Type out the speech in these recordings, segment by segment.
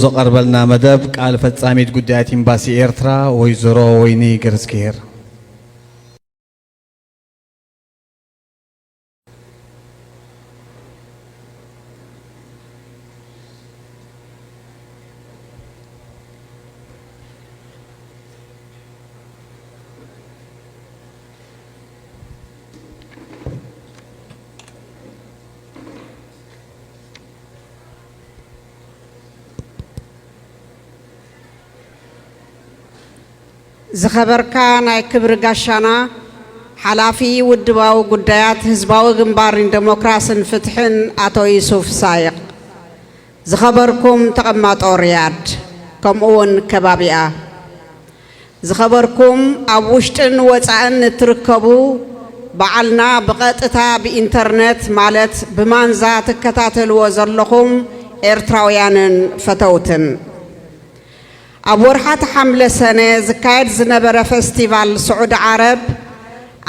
ዝቐርበልና መደብ ቃል ፈጻሚት ጉዳያት ኤምባሲ ኤርትራ ወይዘሮ ወይኒ ገረዝግሄር። ዝኸበርካ ናይ ክብሪ ጋሻና ሓላፊ ውድባዊ ጉዳያት ህዝባዊ ግንባር ንደሞክራስን ፍትሕን ኣቶ ዩሱፍ ሳይቕ፣ ዝኸበርኩም ተቐማጦ ሪያድ ከምኡውን ከባቢኣ፣ ዝኸበርኩም ኣብ ውሽጥን ወጻእን እትርከቡ፣ በዓልና ብቐጥታ ብኢንተርነት ማለት ብማንዛ ትከታተልዎ ዘለኹም ኤርትራውያንን ፈተውትን። ኣብ ወርሓት ሓምለ ሰነ ዝካየድ ዝነበረ ፈስቲቫል ስዑዲ ዓረብ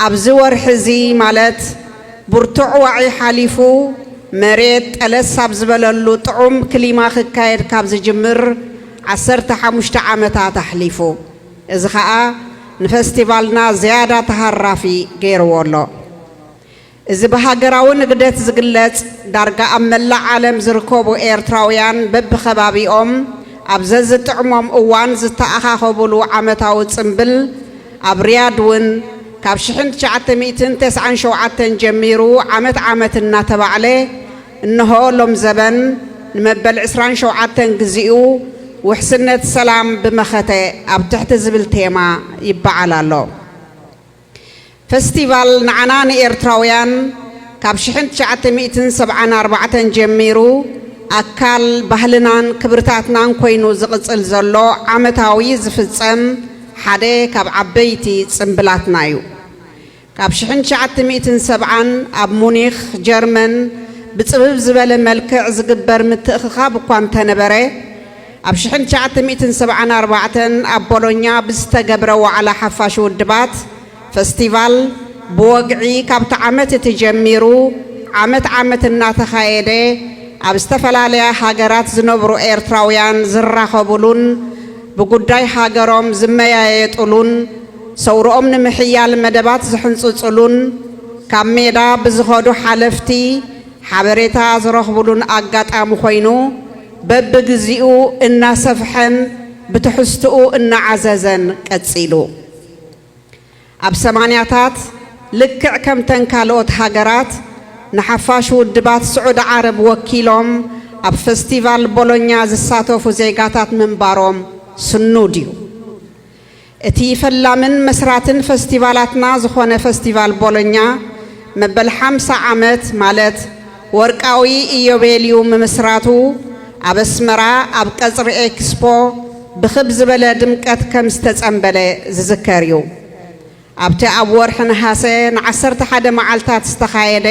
ኣብዚ ወርሒ እዚ ማለት ብርቱዕ ዋዒ ሓሊፉ መሬት ጠለስ ኣብ ዝበለሉ ጥዑም ክሊማ ክካየድ ካብ ዝጅምር ዓሰርተ ሓሙሽተ ዓመታት ኣሕሊፉ። እዚ ኸኣ ንፈስቲቫልና ዝያዳ ተሃራፊ ገይርዎ ኣሎ። እዚ ብሃገራዊ ንግደት ዝግለጽ ዳርጋ ኣብ መላእ ዓለም ዝርከቡ ኤርትራውያን በብኸባቢኦም ኣብ ዘዝጥዕሞም እዋን ዝተኣኻኸቡሉ ዓመታዊ ጽምብል ኣብ ሪያድ እውን ካብ ሽሕን ትሽዓተ ሚእትን ተስዓን ሸውዓተን ጀሚሩ ዓመት ዓመት እናተባዕለ እንሆ ሎም ዘበን ንመበል ዕስራን ሸውዓተን ግዚኡ ውሕስነት ሰላም ብመኸተ ኣብ ትሕቲ ዝብል ቴማ ይበዓል ኣሎ። ፈስቲቫል ንዓና ንኤርትራውያን ካብ ሽሕን ትሽዓተ ሚእትን ሰብዓን ኣርባዕተን ጀሚሩ ኣካል ባህልናን ክብርታትናን ኮይኑ ዝቕጽል ዘሎ ዓመታዊ ዝፍጸም ሓደ ካብ ዓበይቲ ጽምብላትና እዩ። ካብ ሽሕን ትሽዓተ ሚእትን ሰብዓን ኣብ ሙኒኽ ጀርመን ብጽብብ ዝበለ መልክዕ ዝግበር ምትእኽኻብ እኳ እንተነበረ፣ ኣብ ሽሕን ትሽዓተ ሚእትን ሰብዓን ኣርባዕተን ኣብ ቦሎኛ ብዝተገብረ ዋዕላ ሓፋሽ ውድባት ፈስቲቫል ብወግዒ ካብቲ ዓመት እቲ ጀሚሩ ዓመት ዓመት እናተኻየደ ኣብ ዝተፈላለያ ሃገራት ዝነብሩ ኤርትራውያን ዝራኸቡሉን ብጉዳይ ሃገሮም ዝመያየጡሉን ሰውርኦም ንምሕያል መደባት ዝሕንጽጹሉን ካብ ሜዳ ብዝኸዱ ሓለፍቲ ሓበሬታ ዝረኽቡሉን ኣጋጣሚ ኮይኑ በብግዚኡ እናሰፍሐን ብትሕዝትኡ እናዓዘዘን ቀጺሉ። ኣብ ሰማንያታት ልክዕ ከምተን ካልኦት ሃገራት ንሓፋሽ ውድባት ስዑዲ ዓረብ ወኪሎም ኣብ ፈስቲቫል ቦሎኛ ዝሳተፉ ዜጋታት ምንባሮም ስኑድ እዩ። እቲ ፈላምን መስራትን ፈስቲቫላትና ዝኾነ ፈስቲቫል ቦሎኛ መበል ሓምሳ ዓመት ማለት ወርቃዊ ኢዮቤልዩ ምምስራቱ ኣብ ኣስመራ ኣብ ቀጽሪ ኤክስፖ ብኽብ ዝበለ ድምቀት ከም ዝተጸንበለ ዝዝከር እዩ። ኣብቲ ኣብ ወርሒ ነሃሰ ንዓሰርተ ሓደ መዓልታት ዝተኻየደ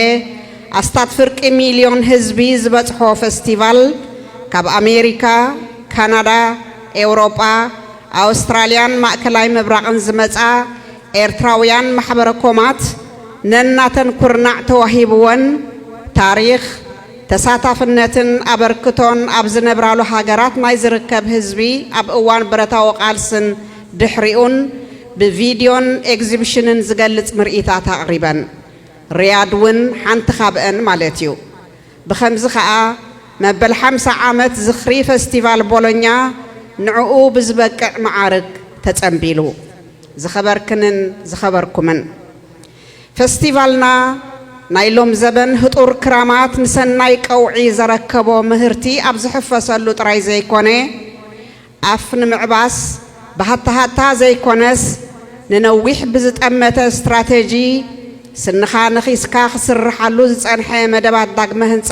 ኣስታት ፍርቂ ሚልዮን ህዝቢ ዝበጽሖ ፈስቲቫል ካብ ኣሜሪካ፣ ካናዳ፣ ኤውሮጳ፣ ኣውስትራልያን ማእከላይ ምብራቕን ዝመጻ ኤርትራውያን ማሕበረ ኮማት ነናተን ኩርናዕ ተዋሂብወን ታሪኽ፣ ተሳታፍነትን ኣበርክቶን ኣብ ዝነብራሉ ሃገራት ናይ ዝርከብ ህዝቢ ኣብ እዋን ብረታዊ ቃልስን ድሕሪኡን ብቪድዮን ኤግዚቢሽንን ዝገልጽ ምርኢታት ኣቕሪበን። ሪያድ እውን ሓንቲ ካብአን ማለት እዩ። ብኸምዚ ኸኣ መበል ሓምሳ ዓመት ዝኽሪ ፈስቲቫል ቦሎኛ ንዕኡ ብዝበቅዕ መዓርግ ተጸንቢሉ። ዝኸበርክንን ዝኸበርኩምን፣ ፈስቲቫልና ናይ ሎም ዘበን ህጡር ክራማት ንሰናይ ቀውዒ ዘረከቦ ምህርቲ ኣብ ዝሕፈሰሉ ጥራይ ዘይኮነ፣ ኣፍ ንምዕባስ ብሃታሃታ ዘይኮነስ፣ ንነዊሕ ብዝጠመተ ስትራተጂ፣ ስንኻ ነኺስካ ክስርሓሉ ዝጸንሐ መደባት ዳግመ ህንጻ፣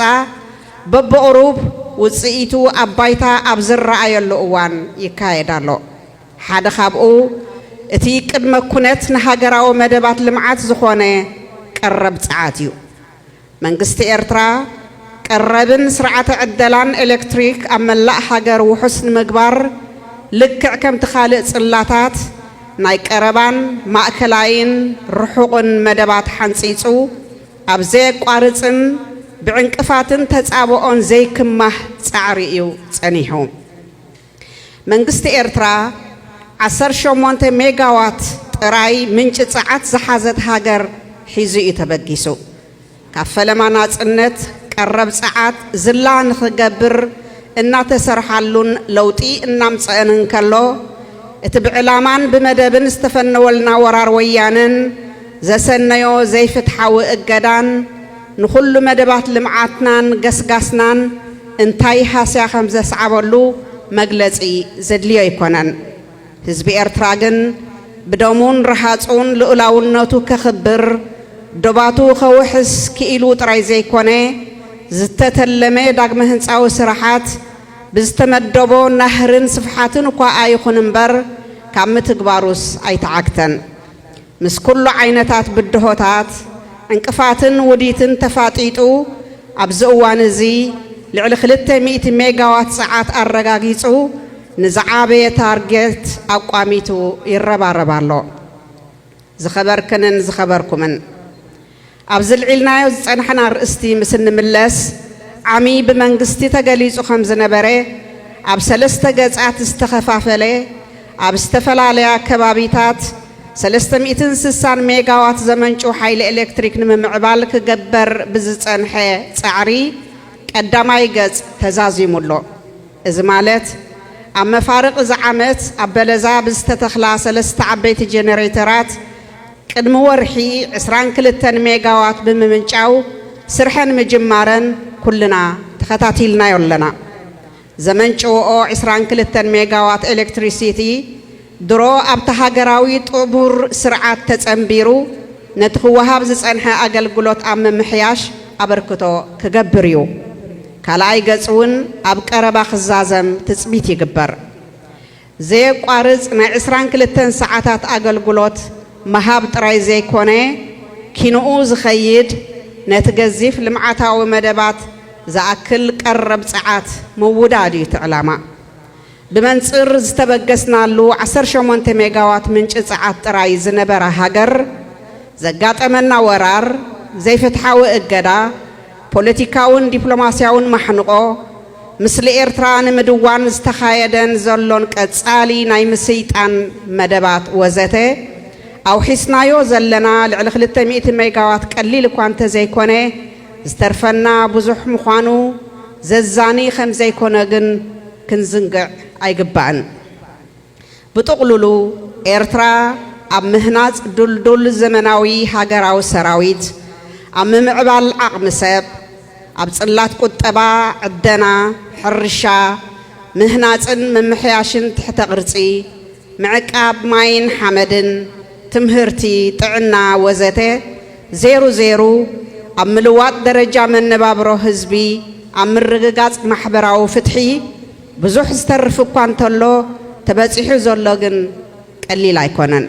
በብቑሩብ ውጽኢቱ ኣብ ባይታ ኣብ ዝረኣየሉ እዋን ይካየድ ኣሎ። ሓደ ካብኡ፣ እቲ ቅድመ ኩነት ንሃገራዊ መደባት ልምዓት ዝኾነ ቀረብ ጸዓት እዩ። መንግስቲ ኤርትራ፣ ቀረብን ስርዓተ ዕደላን ኤሌክትሪክ ኣብ መላእ ሃገር ውሑስ ንምግባር፣ ልክዕ ከምቲ ካልእ ጽላታት፣ ናይ ቀረባን ማእከላይን ርሑቕን መደባት ሓንጺጹ፣ ኣብ ዘየቋርጽን ብዕንቅፋትን ተጻብኦን ዘይክማህ ጻዕሪ እዩ ጸኒሑ። መንግስቲ ኤርትራ ዓሰርተ ሸሞንተ ሜጋዋት ጥራይ ምንጪ ጸዓት ዝሓዘት ሃገር ሒዙ እዩ ተበጊሱ። ካብ ፈለማ ናጽነት ቀረብ ጸዓት ዝላ ንኽገብር እናተሰርሓሉን ለውጢ እናምጸአን እንከሎ፣ እቲ ብዕላማን ብመደብን ዝተፈነወልና ወራር ወያነን ዘሰነዮ ዘይፍትሓዊ እገዳን ንኹሉ መደባት ልምዓትናን ገስጋስናን እንታይ ሃስያ ከም ዘስዓበሉ መግለጺ ዘድልዮ ኣይኮነን። ህዝቢ ኤርትራ ግን ብደሙን ረሃጹን ልኡላውነቱ ከኽብር፣ ዶባቱ ከውሕስ ክኢሉ ጥራይ ዘይኮነ፣ ዝተተለመ ዳግመ ህንጻዊ ስራሓት ብዝተመደቦ ናህርን ስፍሓትን እኳ ኣይኹን እምበር፣ ካብ ምትግባሩስ ኣይተዓግተን። ምስ ኩሉ ዓይነታት ብድሆታት፣ ዕንቅፋትን ውዲትን ተፋጢጡ፣ ኣብዚ እዋን እዚ ልዕሊ ክልተ ሚእቲ ሜጋዋት ጸዓት ኣረጋጊጹ፣ ንዝዓበየ ታርጌት ኣቋሚቱ ይረባረብ ኣሎ። ዝኸበርክንን ዝኸበርኩምን፣ ኣብ ዝልዒልናዮ ዝጸናሕና ኣርእስቲ ምስ እንምለስ፣ ዓሚ ብመንግስቲ ተገሊጹ ከም ዝነበረ፣ ኣብ ሰለስተ ገጻት ዝተኸፋፈለ፣ ኣብ ዝተፈላለያ ከባቢታት ሰለስተ ሚእትን ስሳን ሜጋዋት ዘመንጩ ሓይሊ ኤሌክትሪክ ንምምዕባል ክገበር ብዝጸንሐ ጻዕሪ ቀዳማይ ገጽ ተዛዚሙ ኣሎ። እዚ ማለት፣ ኣብ መፋርቕ እዚ ዓመት ኣብ በለዛ ብዝተተኽላ ሰለስተ ዓበይቲ ጀነሬተራት ቅድሚ ወርሒ ዕስራን ክልተን ሜጋዋት ብምምንጫው ስርሐን ምጅማረን ኩልና ተኸታቲልናዮ ኣለና። ዘመንጭወኦ ዕስራን ክልተን ሜጋዋት ኤሌክትሪሲቲ ድሮ ኣብቲ ሃገራዊ ጥቡር ስርዓት ተጸንቢሩ ነቲ ክወሃብ ዝጸንሐ ኣገልግሎት ኣብ ምምሕያሽ ኣበርክቶ ክገብር እዩ። ካልኣይ ገጽ እውን ኣብ ቀረባ ክዛዘም ትጽቢት ይግበር። ዘየቋርጽ ናይ ዕስራን ክልተን ሰዓታት ኣገልግሎት ምሃብ ጥራይ ዘይኮነ፣ ኪንኡ ዝኸይድ ነቲ ገዚፍ ልምዓታዊ መደባት ዝኣክል ቀረብ ጸዓት ምውዳድ እዩ እቲ ዕላማ። ብመንጽር ዝተበገስናሉ ዓሰርተ ሸሞንተ ሜጋዋት ምንጪ ጸዓት ጥራይ ዝነበራ ሃገር፣ ዘጋጠመና ወራር፣ ዘይፍትሓዊ እገዳ፣ ፖለቲካውን ዲፕሎማስያውን ማሕንቖ፣ ምስሊ ኤርትራ ንምድዋን ዝተኻየደን ዘሎን ቀጻሊ ናይ ምስይጣን መደባት ወዘተ፣ ኣውሒስናዮ ዘለና ልዕሊ ክልተ ሚእቲ ሜጋዋት ቀሊል እኳ እንተዘይኮነ፣ ዝተርፈና ብዙሕ ምዃኑ ዘዛኒ ከም ዘይኮነ ግን ክንዝንግዕ ኣይግባእን። ብጥቕሉሉ፣ ኤርትራ ኣብ ምህናጽ ድልዱል ዘመናዊ ሃገራዊ ሰራዊት፣ ኣብ ምምዕባል ዓቕሚ ሰብ፣ ኣብ ጽላት ቁጠባ፣ ዕደና፣ ሕርሻ፣ ምህናጽን ምምሕያሽን ትሕተ ቅርጺ፣ ምዕቃብ ማይን ሓመድን፣ ትምህርቲ፣ ጥዕና ወዘተ፣ ዜሩ ዜሩ፣ ኣብ ምልዋጥ ደረጃ መነባብሮ ህዝቢ፣ ኣብ ምርግጋጽ ማሕበራዊ ፍትሒ ብዙሕ ዝተርፍ እኳ እንተሎ፣ ተበጺሑ ዘሎ ግን ቀሊል ኣይኮነን።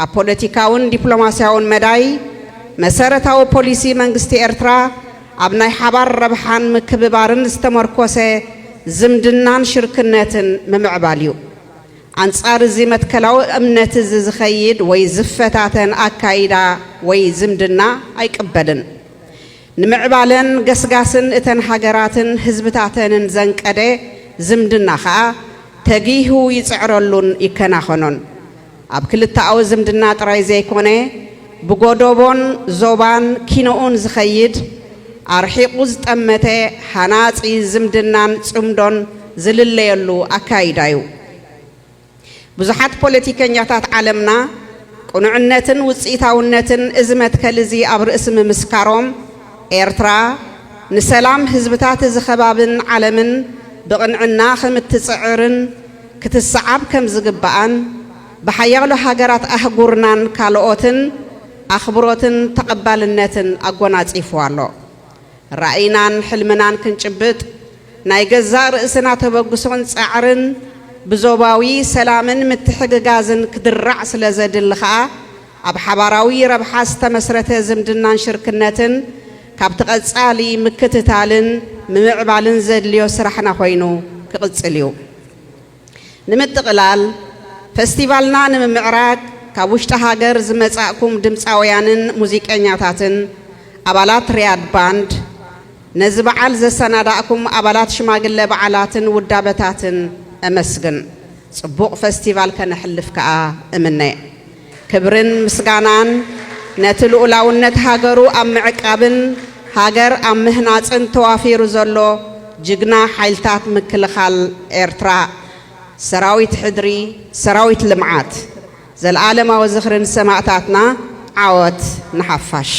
ኣብ ፖለቲካውን ዲፕሎማስያውን መዳይ፣ መሰረታዊ ፖሊሲ መንግስቲ ኤርትራ ኣብ ናይ ሓባር ረብሓን ምክብባርን ዝተመርኮሰ ዝምድናን ሽርክነትን ምምዕባል እዩ። ኣንጻር እዚ መትከላዊ እምነት እዚ ዝኸይድ ወይ ዝፈታተን ኣካይዳ ወይ ዝምድና ኣይቅበልን። ንምዕባለን ገስጋስን እተን ሃገራትን ህዝብታተንን ዘንቀደ ዝምድና ኸኣ ተጊሁ ይጽዕረሉን ይከናኸኖን። ኣብ ክልተኣዊ ዝምድና ጥራይ ዘይኮነ፣ ብጎደቦን ዞባን ኪኖኡን ዝኸይድ፣ ኣርሒቑ ዝጠመተ ሃናጺ ዝምድናን ጽምዶን ዝልለየሉ ኣካይዳ እዩ። ብዙሓት ፖለቲከኛታት ዓለምና ቅኑዕነትን ውጽኢታውነትን እዚ መትከል እዚ ኣብ ርእሲ ምምስካሮም፣ ኤርትራ ንሰላም ህዝብታት እዚ ከባብን ዓለምን ብቕንዕና ከም እትጽዕርን ክትሰዓብ ከም ዝግብኣን፣ ብሓያሎ ሃገራት ኣህጉርናን ካልኦትን ኣኽብሮትን ተቐባልነትን ኣጎናጺፉ ኣሎ። ራእይናን ሕልምናን ክንጭብጥ፣ ናይ ገዛእ ርእስና ተበግሶን ጻዕርን ብዞባዊ ሰላምን ምትሕግጋዝን ክድራዕ ስለ ዘድሊ ኸኣ፣ ኣብ ሓባራዊ ረብሓ ዝተመስረተ ዝምድናን ሽርክነትን ካብቲ ቀጻሊ ምክትታልን ምምዕባልን ዘድልዮ ስራሕና ኮይኑ ክቕጽል እዩ። ንምጥቕላል፣ ፈስቲቫልና ንምምዕራግ ካብ ውሽጢ ሃገር ዝመጻእኩም ድምጻውያንን ሙዚቀኛታትን፣ ኣባላት ሪያድ ባንድ፣ ነዚ በዓል ዘሰናዳእኩም ኣባላት ሽማግለ በዓላትን ውዳበታትን፣ እመስግን። ጽቡቕ ፈስቲቫል ከነሕልፍ ከኣ እምነ። ክብርን ምስጋናን ነቲ ልኡላውነት ሃገሩ ኣብ ምዕቃብን ሃገር ኣብ ምህናጽን ተዋፊሩ ዘሎ ጅግና ሓይልታት ምክልኻል ኤርትራ፣ ሰራዊት ሕድሪ፣ ሰራዊት ልምዓት። ዘለኣለማዊ ዝኽሪ ንሰማእታትና፣ ዓወት ንሓፋሽ።